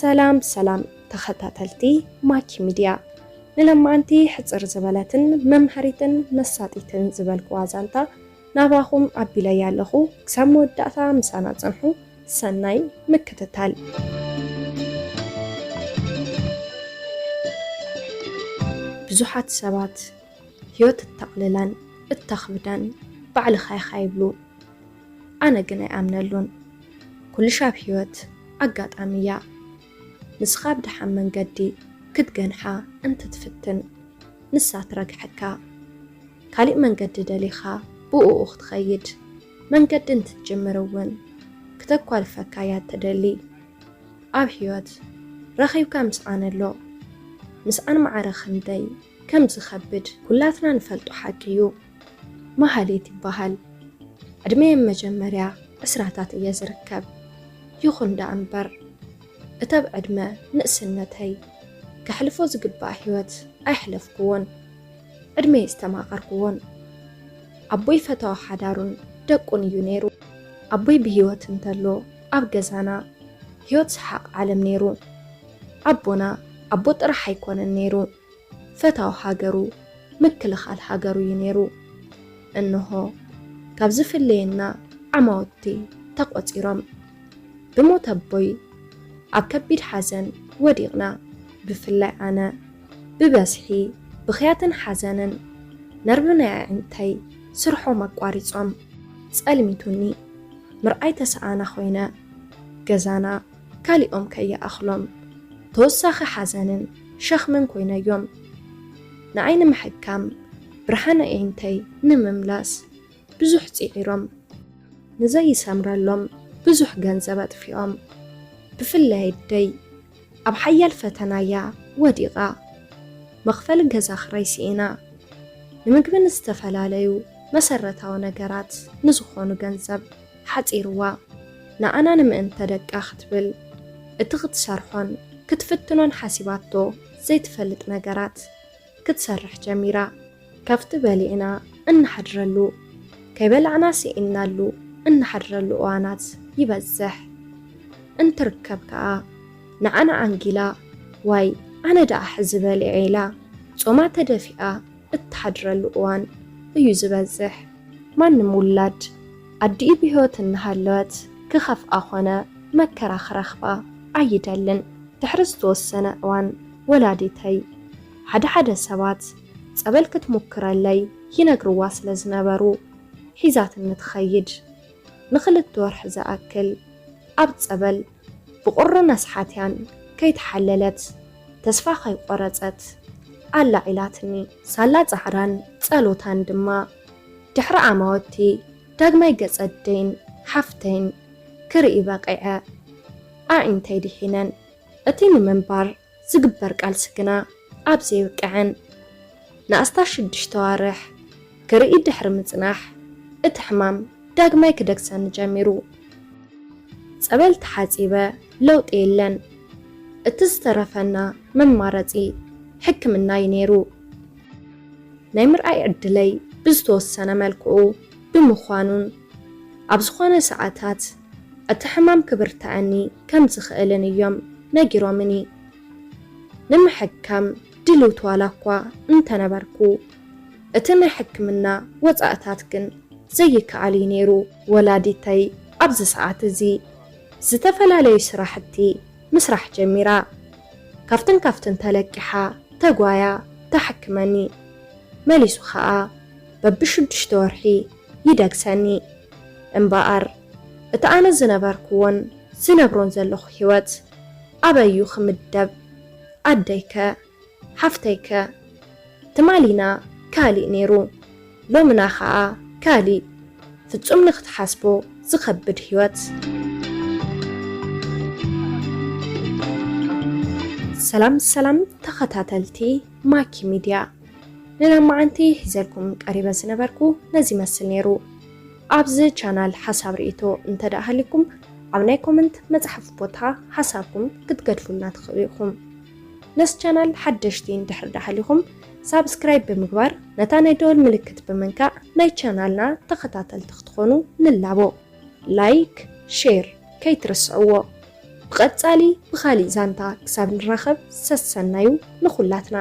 ሰላም ሰላም ተኸታተልቲ ማኪ ሚድያ፣ ንለማዓንቲ ሕጽር ዝበለትን መምሃሪትን መሳጢትን ዝበልክዋ ዛንታ ናባኹም ኣቢለያ ኣለኹ። ክሳብ መወዳእታ ምሳና ጽንሑ። ሰናይ ምክትታል። ብዙሓት ሰባት ህይወት እተቕልላን እተኽብዳን ባዕልኻ ኢኻ ይብሉ። ኣነ ግን ኣይኣምነሉን። ኩልሽ ኣብ ህይወት ኣጋጣሚ እያ። ንስኻ ኣብ ደሓን መንገዲ ክትገንሓ እንትትፍትን፣ ንሳ ትረግሐካ። ካሊእ መንገዲ ደሊኻ ብእኡ ክትኸይድ፣ መንገዲ እንትትጅምር እውን ክተኳልፈካ እያ እትደሊ። ኣብ ህይወት ረኺብካ ምስዓን ኣሎ። ምስዓን ማዕረ ክንደይ ከም ዝኸብድ ኩላትና ንፈልጦ ሓቂ እዩ። መሃሌት ይበሃል። ዕድመይ ኣብ መጀመርያ ዕስራታት እየ ዝርከብ። ይኹን ደኣ እምበር፣ እቲ ኣብ ዕድመ ንእስነተይ ከሕልፎ ዝግባእ ህይወት ኣይሕለፍኩዎን። ዕድመይ ዝተማቐርኩዎን። ኣቦይ ፈታዊ ሓዳሩን ደቁን እዩ ነይሩ። ኣቦይ ብህይወት እንተሎ ኣብ ገዛና ህይወት ሰሓቕ ዓለም ነይሩ። ኣቦና ኣቦ ጥራሕ ኣይኮነን ነይሩ፣ ፈታዊ ሃገሩ፣ ምክልኻል ሃገሩ እዩ ነይሩ። እንሆ፣ ካብ ዝፍለየና ዓማውቲ ተቖጺሮም። ብሞት ኣቦይ ኣብ ከቢድ ሓዘን ወዲቕና፣ ብፍላይ ኣነ። ብበዝሒ ብኽያትን ሓዘንን ነርቭ ናይ ኣዒንተይ ስርሖም ኣቋሪጾም። ጸልሚቱኒ። ምርኣይ ተሰኣና ኮይነ። ገዛና ካሊኦም ከይኣኽሎም ተወሳኺ ሓዘንን ሸኽምን ኮይነዮም። ንዓይ ንምሕካም፣ ብርሃን ኣዒንተይ ንምምላስ ብዙሕ ጽዒሮም። ንዘይሰምረሎም ብዙሕ ገንዘብ ኣጥፊኦም። ብፍላይ ኣደይ ኣብ ሓያል ፈተና እያ ወዲቓ። መኽፈሊ ገዛ ክራይ ስኢና። ንምግቢ ንዝተፈላለዩ መሰረታዊ ነገራት ንዝኾኑ ገንዘብ ሓጺርዋ። ንኣና ንምእንተ ደቃ ክትብል እቲ ክትሰርሖን ክትፍትኖን ሓሲባቶ ዘይትፈልጥ ነገራት ክትሰርሕ ጀሚራ። ካብቲ በሊዕና እንሓድረሉ፣ ከይበላዕና ስኢንናሉ እንሓድረሉ እዋናት ይበዝሕ። እንትርከብ ከኣ ንዓና ዓንጊላ፣ ዋይ ኣነ ደኣ ሕዚ በሊዐ ኢላ ጾማ ተደፊኣ እትሓድረሉ እዋን እዩ ዝበዝሕ። ማንም ውላድ ኣዲኡ ብህይወት እናሃለወት ክኸፍኣ ኾነ መከራ ክረኽባ ኣይደልን። ድሕሪ ዝተወሰነ እዋን ወላዲተይ ሓደ ሓደ ሰባት ጸበል ክትሙክረለይ ይነግርዋ ስለ ዝነበሩ ሒዛትኒ ትኸይድ። ንኽልተ ወርሒ ዝኣክል ኣብ ጸበል ብቑርን ኣስሓትያን ከይተሓለለት ተስፋ ከይቆረጸት ኣላዒላትኒ። ሳላ ጻዕራን ጸሎታን ድማ ድሕሪ ኣማወቲ ዳግማይ ገጸ ኣደይን ሓፍተይን ክርኢ በቒዐ። ኣዒንተይ ድሒነን። እቲ ንምንባር ዝግበር ቃልሲ ግና ኣብ ዘይብቅዐን ንኣስታት ሽዱሽተ ኣዋርሕ ክርኢ ድሕሪ ምጽናሕ፣ እቲ ሕማም ዳግማይ ክደግሰኒ ጀሚሩ። ጸበል ተሓጺበ፣ ለውጢ የለን። እቲ ዝተረፈና መማረጺ ሕክምና እዩ ነይሩ። ናይ ምርኣይ ዕድለይ ብዝተወሰነ መልክዑ ብምዃኑን ኣብ ዝኾነ ሰዓታት እቲ ሕማም ክብርትዐኒ ከም ዝኽእልን እዮም ነጊሮምኒ። ንምሕካም ድልውቲ ዋላ እኳ እንተነበርኩ፣ እቲ ናይ ሕክምና ወጻእታት ግን ዘይከኣል እዩ ነይሩ። ወላዲተይ ኣብዚ ሰዓት እዚ ዝተፈላለዩ ስራሕቲ ምስራሕ ጀሚራ። ካብትን ካብትን ተለቂሓ ተጓያ ተሓክመኒ። መሊሱ ኸኣ በብሽዱሽተ ወርሒ ይደግሰኒ። እምበኣር፣ እቲ ኣነ ዝነበርኩዎን ዝነብሮን ዘለኹ ህይወት ኣበይ እዩ ክምደብ? ኣደይከ? ሓፍተይከ? ትማሊና ካሊእ ነይሩ፣ ሎምና ኸኣ ካሊእ። ፍጹም ንኽትሓስቦ ዝኸብድ ህይወት። ሰላም ሰላም ተኸታተልቲ ማኪ ሚድያ፣ ንሎማዓንቲ ሒዘልኩም ቀሪበ ዝነበርኩ ነዚ ይመስል ነይሩ። ኣብዚ ቻናል ሓሳብ ርእይቶ እንተ ደኣ ሃልዩኩም፣ ኣብ ናይ ኮመንት መጽሓፊ ቦታ ሓሳብኩም ክትገድፉልና ትኽእሉ ኢኹም። ነዚ ቻናል ሓደሽቲ እንድሕር ደኣ ሃሊኹም፣ ሳብስክራይብ ብምግባር ነታ ናይ ደወል ምልክት ብምንካእ ናይ ቻናልና ተኸታተልቲ ክትኾኑ ንላቦ። ላይክ፣ ሼር ከይትርስዕዎ። ብቐጻሊ ብኻሊእ ዛንታ ክሳብ ንራኸብ ሰሰናዩ ንኹላትና።